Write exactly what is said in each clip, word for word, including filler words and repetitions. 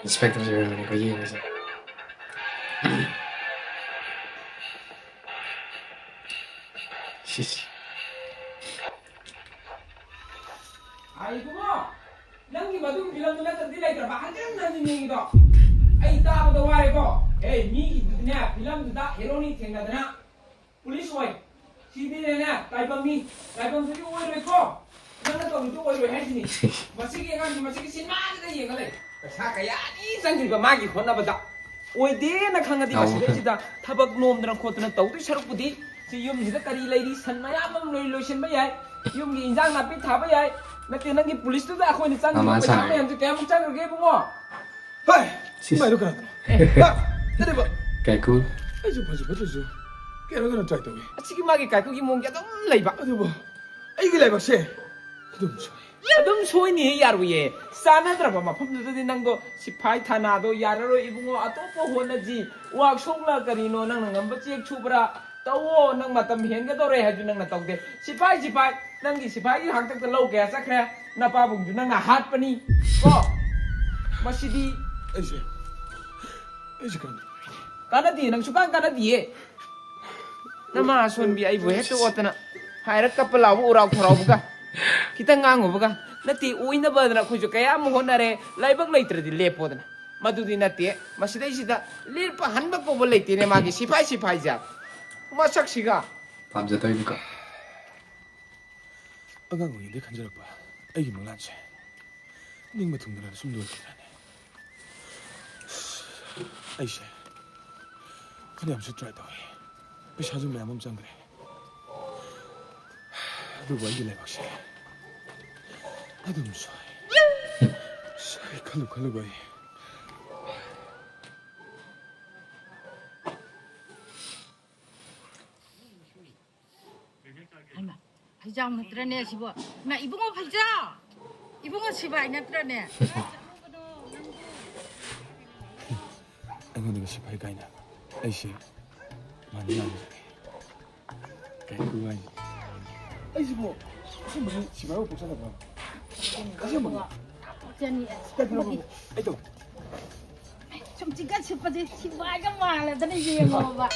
Inspector ꯖꯦꯅꯔꯦꯜꯅꯤꯀꯣ ꯌꯦꯡꯉꯤꯁꯦ꯫ ꯁꯤꯁ꯫ ꯑꯥ, ꯏꯕꯨꯡꯉꯣ, ꯅꯪꯒꯤ ꯃꯗꯨꯒꯤ ꯐꯤꯂꯝꯗꯨ ꯅꯠꯇ꯭ꯔꯗꯤ ꯂꯩꯇ꯭ꯔꯕ? ꯍꯟꯖꯤꯟ ꯍꯟꯖꯤꯟ ꯌꯦꯡꯉꯤꯗꯣ ꯑꯩ ꯇꯥꯕꯗ ꯋꯥꯔꯦꯀꯣ꯫ ꯑꯦ, ꯃꯤꯒꯤꯗꯨꯗꯤꯅꯦ, ꯐꯤꯂꯝꯗꯨꯗ ꯍꯦꯔꯣꯅꯤ ꯊꯦꯡꯅꯗꯅ ꯄꯨꯂꯤꯁ ꯑꯣꯏ꯫ ꯁꯤꯗꯤꯅꯦ, ꯇꯥꯏꯕꯪꯅꯤ꯫ ꯇꯥꯏꯕꯪꯗꯨꯗꯤ ꯑꯣꯏꯔꯣꯏꯀꯣ꯫ ꯅꯪꯅ ꯇꯧꯔꯤꯗꯣ ꯑꯣꯏꯔꯣꯏ ꯍꯥꯏꯁꯤꯅꯤ꯫ ꯃꯁꯤꯒꯤ ꯑꯉꯥꯡꯁꯤ ꯃꯁꯤꯒꯤ ꯁꯤꯅꯦꯃꯥꯁꯤꯗ ꯌꯦꯡꯉ ꯂꯩ꯫ ꯄꯩꯁꯥ ꯀꯌꯥꯅꯤ ꯆꯪꯈ꯭ꯔꯤꯕ ꯃꯥꯒꯤ ꯍꯣꯠꯅꯕꯗ꯫ ꯑꯣꯏꯗꯦꯅ ꯈꯪꯉꯗꯤ ꯑꯧ꯫ ꯃꯁꯤꯗꯩꯁꯤꯗ ꯊꯕꯛ ꯅꯣꯝꯗꯅ ꯈꯣꯠꯇꯅ ꯇꯧꯗꯣꯏ ꯁꯔꯨꯛꯄꯨꯗꯤ ꯁꯤ ꯌꯨꯝꯁꯤꯗ ꯀꯔꯤ ꯂꯩꯔꯤ? ꯁꯟ ꯃꯌꯥꯝ ꯑꯃ ꯂꯣꯏ ꯂꯣꯏꯁꯤꯟꯕ ꯌꯥꯏ꯫ ꯌꯨꯝꯒꯤ ꯏꯟꯖꯥꯡ ꯅꯥꯄꯤ ꯊꯥꯕ ꯌꯥꯏ꯫ ꯅꯠꯇꯦ, ꯅꯪꯒꯤ ꯄꯨꯂꯤꯁꯇꯨꯗ ꯑꯩꯈꯣꯏꯅ ꯆꯪꯉꯤꯕ ꯃꯃꯥ ꯄꯩꯁꯥ ꯁꯥꯔꯦ꯫ ꯃꯌꯥꯝꯁꯦ ꯀꯌꯥꯃꯨꯛ ꯆꯪꯈ꯭ꯔꯒꯦ, ꯏꯕꯨꯡꯉꯣ? ꯍꯣꯏ! ꯁꯤꯁ꯫ ꯏꯃꯥꯏꯗꯣ ꯀꯅꯥꯗꯅꯣ? ꯑꯦ꯫ ꯍꯥ! ꯅꯠꯇꯦꯕ꯫ ꯀꯥꯏꯀꯨ꯫ ꯑꯩꯁꯨ ꯐꯁꯨ ꯐꯠꯇ꯭ꯔꯁꯨ ꯀꯩꯅꯣ ꯀꯩꯅꯣ ꯇ꯭ꯔꯥꯏ ꯇꯧꯒꯦ꯫ ꯑꯁꯤꯒꯤ ꯃꯥꯒꯤ ꯀꯥꯏꯀꯨꯒꯤ ꯃꯑꯣꯡꯁꯦ ꯑꯗꯨꯝ ꯂꯩꯕ꯫ ꯑꯗꯨꯕꯨ ꯑꯩꯒꯤ ꯂꯥꯏꯕꯛꯁꯦ ꯑꯗꯨꯝ ꯁꯣꯏ꯫ ꯑꯗꯨꯝ ꯁꯣꯏꯅꯤꯍꯦ, ꯌꯥꯔꯣꯏꯌꯦ꯫ ꯆꯥꯟꯅꯗ꯭ꯔꯕ ꯃꯐꯝꯗꯨꯗꯗꯤ ꯅꯪꯗꯣ ꯁꯤꯐꯥꯏ ꯊꯥꯅꯥꯗꯣ ꯌꯥꯔꯔꯣꯏ ꯏꯕꯨꯡꯉꯣ, ꯑꯇꯣꯞꯄ ꯍꯣꯠꯅꯁꯤ꯫ ꯋꯥꯛꯁꯣꯞꯂ ꯀꯔꯤꯅꯣ, ꯅꯪꯅ ꯉꯝꯕ ꯆꯦꯛ ꯁꯨꯕ꯭ꯔꯥ ꯇꯧꯋꯣ꯫ ꯅꯪ ꯃꯇꯝ ꯍꯦꯟꯒꯗꯧꯔꯦ ꯍꯥꯏꯁꯨ ꯅꯪꯅ ꯇꯧꯗꯦ꯫ ꯁꯤꯐꯥꯏ, ꯁꯤꯐꯥꯏ, ꯅꯪꯒꯤ ꯁꯤꯐꯥꯏꯒꯤ ꯍꯥꯛꯇꯛꯇ ꯂꯧ ꯀꯌꯥ ꯆꯠꯈ꯭ꯔꯦ? ꯅꯄꯥꯕꯨꯡꯁꯨ ꯅꯪꯅ ꯍꯥꯠꯄꯅꯤ ꯀꯣ꯫ ꯃꯁꯤꯗꯤ ꯑꯩꯁꯦ, ꯑꯩꯁꯦ ꯀꯥꯟꯅꯗꯦ꯫ ꯀꯥꯟꯅꯗꯦ, ꯅꯪ ꯁꯨꯀꯥꯟ ꯀꯥꯟꯅꯗꯤꯌꯦ꯫ ꯅꯃꯥ ꯑꯁꯣꯟꯕꯤ ꯑꯩꯕꯨ ꯍꯦꯛꯇ ꯑꯣꯠꯇꯅ ꯍꯥꯏꯔ ꯀꯞꯄ ꯂꯥꯎꯕ ꯎꯔꯥꯎ ꯊꯔꯥꯎꯕꯒ ꯈꯤꯇꯪ ꯉꯥꯡꯉꯨꯕꯒ ꯅꯠꯇꯦ, ꯑꯣꯏꯅꯕꯗꯅ ꯑꯩꯈꯣꯏꯁꯨ ꯀꯌꯥ ꯑꯃ ꯍꯣꯠꯅꯔꯦ꯫ ꯂꯥꯏꯕꯛ ꯂꯩꯇ꯭ꯔꯗꯤ ꯂꯦꯞꯄꯣꯗꯅ꯫ ꯃꯗꯨꯗꯤ ꯅꯠꯇꯦ꯫ ꯃꯁꯤꯗꯩꯁꯤꯗ ꯂꯦꯞꯄ ꯍꯟꯕ ꯀꯧꯕ ꯂꯩꯇꯦꯅꯦ ꯃꯥꯒꯤ ꯁꯤꯐꯥꯏ, ꯁꯤꯐꯥꯏꯁꯦ꯫ ꯃꯁꯛꯁꯤꯒ꯫ ꯄꯥꯝꯖꯗꯕꯅꯤꯀꯣ꯫ ꯑꯉꯥꯡ ꯑꯣꯏꯔꯤꯉꯩꯗꯒꯤ ꯈꯟꯖꯔꯛꯄ ꯑꯩꯒꯤ ꯃꯪꯂꯥꯟꯁꯦ ꯅꯤꯡꯕ ꯊꯨꯡꯗꯅ ꯁꯨꯝ ꯂꯣꯏꯈꯤꯗ꯭ꯔꯅꯦ꯫ ꯑꯩꯁꯦ ꯐꯅꯌꯥꯝꯁꯨ ꯇ꯭ꯔꯥꯏ ꯇꯧꯋꯦ, ꯄꯩꯁꯥꯁꯨ ꯃꯌꯥꯝ ꯑꯃ ꯆꯪꯈ꯭ꯔꯦ, ꯑꯗꯨꯕꯨ ꯑꯩꯒꯤ ꯂꯥꯏꯕꯛꯁꯦ ꯑꯗꯨꯝ ꯁꯣꯏ꯫ ꯑꯁ, ꯑꯩ ꯈꯜꯂꯨ ꯈꯜꯂꯨꯕ ꯑꯩ ꯍꯩꯃꯥ, ꯐꯩꯖꯥꯎ ꯅꯠꯇ꯭ꯔꯅꯦ ꯁꯤꯕꯣ? ꯏꯃꯥ, ꯏꯕꯨꯡꯉꯣ ꯐꯩꯖꯥꯎ! ꯏꯕꯨꯡꯉꯣ ꯁꯤꯕꯥꯏ ꯅꯠꯇ꯭ꯔꯅꯦ? ꯑꯩꯉꯣꯟꯗꯒ ꯁꯤꯐꯥꯏ ꯀꯥꯏꯅ ꯑꯩꯁꯦ ꯃꯥꯅꯤ ꯌꯥꯝꯅ ꯀꯩ ꯈꯨ ꯍꯥꯏꯅꯤ? ꯑꯩꯁꯤꯕꯨ ꯑꯁꯦꯡꯕꯒꯤ ꯁꯤꯐꯥꯏ ꯑꯣꯏ ꯄꯣꯛꯆꯒꯗ꯭ꯔꯣ? ꯑꯁꯦꯡꯕꯒꯤ? ꯄꯣꯛꯆꯅꯤ꯫ ꯀꯩ ꯐꯤꯂꯝ ꯑꯣꯏ? ꯑꯩ ꯇꯧ꯫ ꯆꯤꯛꯀꯟ ꯁꯨꯞꯄꯁꯦ ꯁꯤꯐꯥꯏꯒ ꯃꯥꯜꯂꯗꯅ ꯌꯦꯡꯉꯣꯕ꯫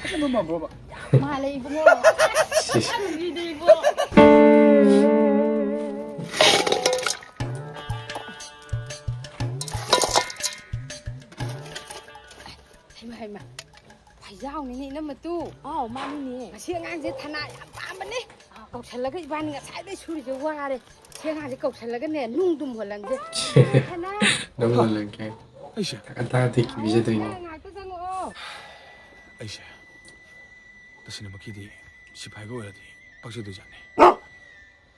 ꯑꯁꯦꯡꯕ ꯃꯥꯟꯕ꯭ꯔꯣꯕ? ꯃꯥꯜꯂꯦ ꯏꯕꯨꯡꯉꯣ꯫ ꯁꯤꯁ꯫ ꯈꯪꯗ꯭ꯔꯤꯗ ꯏꯕꯣ꯫ ꯍꯩꯃꯥ, ꯍꯩꯃꯥ꯫ ꯐꯩꯖꯥꯎꯅꯤꯅꯦ ꯏꯅꯝꯃꯇꯨ꯫ ꯑꯥꯎ, ꯃꯥꯅꯤꯅꯦ꯫ ꯉꯁꯤ ꯑꯉꯥꯡꯁꯦ ꯊꯅꯥ ꯌꯥꯝ ꯄꯥꯝꯕꯅꯦ꯫ ꯀꯧꯁꯜꯂꯒ ꯏꯕꯥꯅꯤ ꯉꯁꯥꯏꯗꯩ ꯁꯨꯔꯤꯁꯦ ꯋꯥꯔꯦ꯫ ꯁꯤ ꯑꯉꯥꯡꯁꯦ ꯀꯧꯁꯜꯂꯒꯅꯦ ꯅꯨꯡꯗꯨꯝ ꯍꯣꯜꯍꯟꯁꯦ꯫ ꯊꯅꯥ꯫ ꯅꯨꯡ ꯍꯣꯜꯍꯟꯒꯦ꯫ ꯑꯩꯁꯦ꯫ ꯑꯇꯥꯗꯤ ꯀꯤꯕꯤꯖꯗꯣꯏꯅꯦ꯫ ꯉꯥꯏꯍꯥꯛꯇ ꯆꯪꯉꯛꯑꯣ꯫ ꯑꯩꯁꯦ ꯇꯁꯦꯡꯅꯃꯛꯀꯤꯗꯤ ꯁꯤꯐꯥꯏꯒ ꯑꯣꯏꯔꯗꯤ ꯄꯛꯆꯗꯣꯏꯖꯥꯠꯅꯤ꯫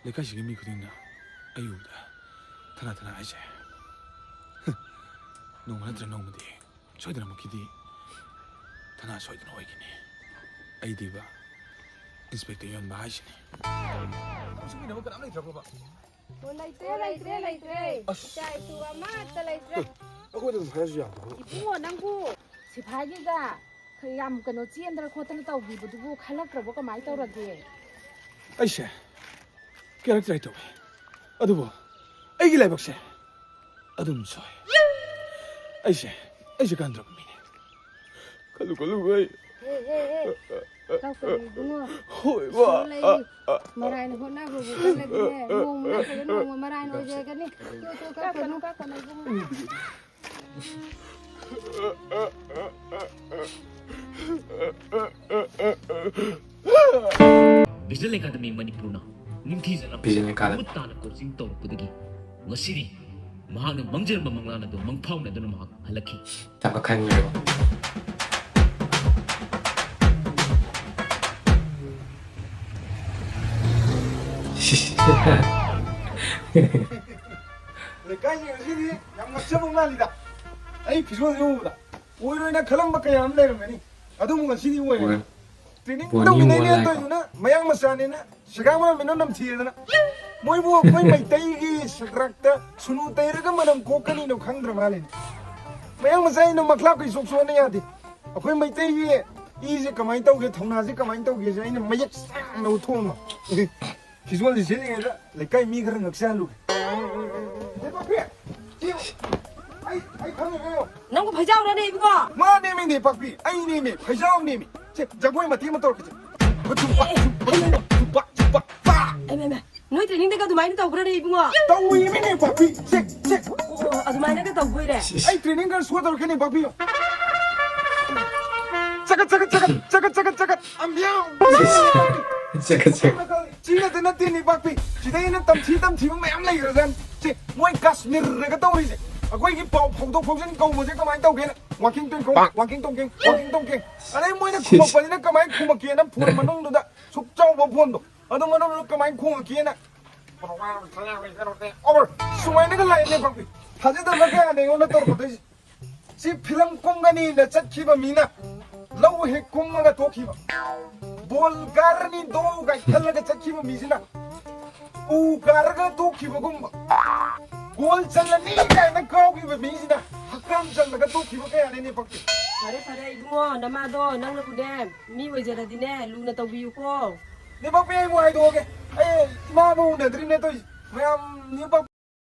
ꯂꯩꯀꯥꯏꯁꯤꯒꯤ ꯃꯤ ꯈꯨꯗꯤꯡꯅ ꯑꯩ ꯎꯕꯗ ꯊꯅꯥ ꯊꯅꯥ ꯍꯥꯏꯁꯦ꯫ ꯅꯣꯡꯃ ꯅꯠꯇ꯭ꯔ ꯅꯣꯡꯃꯗꯤ ꯁꯣꯏꯗꯅꯃꯛꯀꯤꯗꯤ ꯊꯅꯥ ꯁꯣꯏꯗꯅ ꯑꯣꯏꯒꯅꯤ꯫ ꯑꯩꯗꯤꯕ ꯏꯟꯁꯄꯦꯛꯇꯔ ꯌꯣꯟꯕ ꯍꯥꯏꯁꯤꯅꯤ꯫ ꯈꯪꯖꯤꯟꯃꯤꯟꯅꯕ ꯀꯅꯥꯝ ꯂꯩꯇ꯭ꯔꯕꯣꯕ? ꯑꯣ, ꯂꯩꯇ꯭ꯔꯦ, ꯂꯩꯇ꯭ꯔꯦ, ꯂꯩꯇ꯭ꯔꯦ꯫ ꯑꯁ꯫ ꯏꯆꯥ ꯏꯁꯨ ꯑꯃꯠꯇ ꯂꯩꯇ꯭ꯔꯦ꯫ ꯑꯩꯈꯣꯏꯗ ꯑꯗꯨꯝ ꯍꯥꯏꯔꯁꯨ ꯌꯥꯕꯗꯨꯕꯨ꯫ ꯏꯕꯨꯡꯉꯣ, ꯅꯪꯕꯨ ꯁꯤꯐꯥꯏꯒꯤꯒ ꯌꯥꯝ ꯀꯩꯅꯣ ꯆꯦꯟꯗꯅ ꯈꯣꯠꯇꯅ ꯇꯧꯕꯤꯕꯗꯨꯕꯨ ꯈꯜꯂꯛꯇ꯭ꯔꯕꯣ? ꯀꯃꯥꯏꯅ ꯇꯧꯔꯒꯦ? ꯑꯩꯁꯦ ꯀꯦꯔꯦꯛꯇꯔ ꯇꯧꯋꯦ, ꯑꯗꯨꯕꯨ ꯑꯩꯒꯤ ꯂꯥꯏꯕꯛꯁꯦ ꯑꯗꯨꯝ ꯁꯣꯏ꯫ ꯑꯩꯁꯦ, ꯑꯩꯁꯦ ꯀꯥꯟꯗ꯭ꯔꯕ ꯃꯤꯅꯦ꯫ ꯈꯜꯂꯨ ꯈꯜꯂꯨ ꯑꯩ꯫ ꯍꯦ, ꯍꯦ, ꯍꯦ꯫ ꯀꯞꯀꯅꯨ ꯏꯕꯨꯡꯉꯣ꯫ ꯍꯣꯏ, ꯃꯥ꯫ ꯏꯁꯣꯔ ꯂꯩ꯫ ꯑ, ꯑ, ꯑ꯫ ꯃꯔꯥꯏꯅ ꯍꯣꯠꯅꯕꯕꯨ ꯀꯜꯂꯗꯤꯅꯦ, ꯅꯣꯡꯃ ꯅꯠꯇ꯭ꯔꯒ ꯅꯣꯡꯃ ꯃꯔꯥꯏꯅ ꯑꯣꯏꯖꯔꯛꯀꯅꯤ꯫ ꯇꯣ, ꯇꯣ, ꯀꯞꯀꯅꯨ, ꯀꯞꯀꯅꯨ ꯏꯕꯨꯡꯉꯣ꯫ Visual Academy ꯃꯅꯤꯄꯨꯔꯅ ꯅꯤꯡꯊꯤꯖꯅ ꯃꯃꯨꯠ ꯇꯥꯅ coaching ꯇꯧꯔꯛꯄꯗꯒꯤ ꯉꯁꯤꯗꯤ ꯃꯍꯥꯛꯅ ꯃꯪꯖꯔꯝꯕ ꯃꯪꯂꯥꯟ ꯑꯗꯨ ꯃꯪꯐꯥꯎꯅꯗꯨꯅ ꯃꯍꯥꯛ ꯍꯜꯂꯛꯈꯤ꯫ ꯌꯥꯝ ꯈꯟꯈ꯭ꯔꯦꯕ꯫ ꯂꯩꯀꯥꯏꯒꯤ ꯉꯁꯤꯗꯤ ꯌꯥꯝ ꯉꯛꯆꯕ ꯃꯥꯜꯂꯤꯗ꯫ ꯑꯩ ꯐꯤꯖꯣꯜꯁꯦ ꯎꯕꯗ ꯑꯣꯏꯔꯣꯏꯅ ꯈꯜꯂꯝꯕ ꯀꯌꯥ ꯑꯃ ꯂꯩꯔꯝꯒꯅꯤ, ꯑꯗꯨꯕꯨ ꯉꯁꯤꯗꯤ ꯑꯣꯏꯔꯦ꯫ ꯑꯣꯏ꯫ Training ꯕꯣꯅꯤ ꯇꯧꯃꯤꯟꯅꯩꯅꯦ ꯃꯣꯟ ꯂꯥꯏꯀꯣ꯫ ꯇꯧꯔꯤꯗꯨꯅ ꯃꯌꯥꯡ ꯃꯆꯥꯅꯦꯅ ꯁꯦꯒꯥꯏ ꯃꯅꯝ ꯃꯤꯅꯝ ꯅꯝꯊꯤꯗꯅ꯫ ꯃꯣꯏꯕꯨ ꯑꯩꯈꯣꯏ ꯃꯩꯇꯩꯒꯤ ꯁꯒ꯭ꯔꯥꯛꯇ ꯁꯨꯅꯨ ꯇꯩꯔꯒ ꯃꯅꯝ ꯀꯣꯛꯀꯅꯤꯅꯣ ꯈꯪꯗ꯭ꯔ ꯃꯥꯜꯂꯦ꯫ ꯃꯌꯥꯡ ꯃꯆꯥꯅꯤꯅ ꯃꯈ꯭ꯂꯥꯞ ꯀꯩꯁꯨ ꯁꯣꯛꯅ ꯌꯥꯗꯦ꯫ ꯑꯩꯈꯣꯏ ꯃꯩꯇꯩꯒꯤ ꯏꯁꯦ ꯀꯃꯥꯏꯅ ꯇꯧꯒꯦ, ꯊꯧꯅꯥꯁꯦ ꯀꯃꯥꯏꯅ ꯇꯧꯒꯦꯁꯦ ꯑꯩꯅ ꯃꯌꯦꯛ ꯁꯦꯡꯅ ꯎꯠꯊꯣꯛꯑꯝꯃꯣ꯫ ꯐꯤꯖꯣꯜꯁꯦ ꯁꯦꯠꯂꯤꯉꯩꯗ ꯂꯩꯀꯥꯏ ꯃꯤ ꯈꯔ ꯉꯛꯁꯍꯜꯂꯨꯒꯦ꯫ ꯏꯆꯦ ꯄꯥꯛꯄꯤ, ꯁꯤ ꯑꯩ ꯑꯩ ꯈꯪꯉꯦ, ꯈꯪꯉꯦ꯫ ꯅꯪꯕꯨ ꯐꯩꯖꯥꯎꯔꯅꯦ ꯏꯕꯨꯡꯉꯣ? ꯃꯥꯅꯦꯃꯤ, ꯅꯦ ꯄꯥꯛꯄꯤ, ꯑꯩꯅꯦꯃꯤ, ꯐꯩꯖꯥꯎꯅꯦꯃꯤ꯫ ꯁꯦ, ꯖꯒꯣꯏ ꯃꯇꯦꯛ ꯑꯃ ꯇꯧꯔꯛꯀꯦꯁꯦ꯫ ꯄꯥ, ꯄꯥ, ꯄꯥ, ꯄꯥ꯫ ꯑꯩ, ꯑꯩ, ꯑꯩ, ꯅꯣꯏ trainingꯗꯒ ꯑꯗꯨꯃꯥꯏꯅ ꯇꯧꯕ꯭ꯔꯅꯦ ꯏꯕꯨꯡꯉꯣ? ꯇꯧꯏꯃꯤ, ꯅꯦ ꯄꯥꯛꯄꯤ꯫ ꯁꯦ, ꯁꯦ꯫ ꯑꯣ, ꯑꯗꯨꯃꯥꯏꯅꯒ ꯇꯧꯕꯣꯏꯔꯦ? ꯑꯩ training ꯈꯔ show ꯇꯧꯔꯛꯀꯦꯅꯦ, ꯄꯥꯛꯄꯤ꯫ ꯆꯀꯠ, ꯆꯀꯠ, ꯆꯀꯠ, ꯆꯀꯠ, ꯆꯀꯠ, ꯆꯀꯠ꯫ ꯑꯝ, ꯌꯥ꯫ ꯆꯀꯠ, ꯆꯀꯠ꯫ ꯁꯤ ꯉꯥꯛꯇ ꯅꯠꯇꯦ, ꯅꯦ ꯄꯥꯛꯄꯤ꯫ ꯁꯤꯗꯩ ꯍꯦꯟꯅ ꯇꯝꯊꯤ ꯇꯝꯊꯤꯕ ꯃꯌꯥꯝ ꯂꯩꯈ꯭ꯔꯖꯥꯠꯅꯤ꯫ ꯁꯤ ꯃꯣꯏ ꯀꯥꯁꯃꯤꯔꯗꯒ ꯇꯧꯔꯤꯁꯦ꯫ ꯑꯩꯈꯣꯏꯒꯤ ꯄꯥꯎ ꯐꯥꯎꯗꯣꯛ ꯐꯥꯎꯖꯤꯟ ꯀꯧꯕꯁꯦ ꯀꯃꯥꯏꯅ ꯇꯧꯒꯦꯅ? ꯋꯥꯀꯤꯡ ꯇꯣꯡ ꯀꯤꯡ, ꯋꯥꯀꯤꯡ ꯇꯣꯡ ꯀꯤꯡ, ꯋꯥꯀꯤꯡ ꯇꯣꯡ ꯀꯤꯡ꯫ ꯑꯗꯩ ꯃꯣꯏꯅ ꯈꯨꯝꯃꯛꯄꯁꯤꯅ ꯀꯃꯥꯏꯅ ꯈꯨꯝꯃꯛꯀꯦꯅ phone ꯃꯅꯨꯡꯗꯨꯗ ꯁꯨꯛ ꯆꯥꯎꯕ phoneꯗꯣ꯫ ꯑꯗꯨ ꯃꯅꯨꯡꯗꯨꯗ ꯀꯃꯥꯏꯅ ꯈꯨꯝꯃꯛꯀꯦꯅ? ꯑꯣ, ꯁꯨꯃꯥꯏꯅꯒ ꯂꯥꯛꯑꯦꯅꯦ ꯄꯥꯛꯄꯤ꯫ ꯊꯥꯖꯗꯕ ꯀꯌꯥꯅꯦ ꯑꯩꯉꯣꯟꯗ ꯇꯧꯔꯛꯀꯗꯣꯏꯁꯦ꯫ ꯁꯤ film ꯀꯨꯝꯒꯅꯤꯅ ꯆꯠꯈꯤꯕ ꯃꯤꯅ ꯂꯧ ꯍꯦꯛ ꯀꯨꯝꯃꯒ ꯊꯣꯛꯈꯤꯕ꯫ Ball ꯀꯥꯔꯅꯤꯗꯣ ꯀꯥꯏ ꯈꯜꯂꯒ ꯆꯠꯈꯤꯕ ꯃꯤꯁꯤꯅ ꯎ ꯀꯥꯔꯒ ꯊꯣꯛꯈꯤꯕꯒꯨꯝꯕ꯫ Goal ꯆꯜꯂꯅꯤ ꯀꯥꯏꯅ ꯀꯥꯎꯈꯤꯕ ꯃꯤꯁꯤꯅ ꯍꯛꯀꯥꯝ ꯆꯜꯂꯒ ꯊꯣꯛꯈꯤꯕ ꯀꯌꯥꯅꯦ, ꯅꯦ ꯄꯥꯛꯄꯤ꯫ ꯐꯔꯦ, ꯐꯔꯦ, ꯏꯕꯨꯡꯉꯣ, ꯅꯃꯥꯗꯣ ꯅꯪꯅꯕꯨꯅꯦ ꯃꯤ ꯑꯣꯏꯖꯔꯗꯤꯅꯦ ꯂꯨꯅ ꯇꯧꯕꯤꯌꯨꯀꯣ꯫ ꯅꯦ ꯄꯥꯛꯄꯤ, ꯑꯩꯕꯨ ꯍꯥꯏꯗꯣꯛꯑꯒꯦ꯫ ꯑꯩ ꯏꯃꯥꯕꯨ ꯎꯅꯗ꯭ꯔꯤꯅꯦ ꯇꯧꯔꯤꯁꯦ꯫ ꯃꯌꯥꯝ ꯅꯦ ꯄꯥꯛꯄꯤ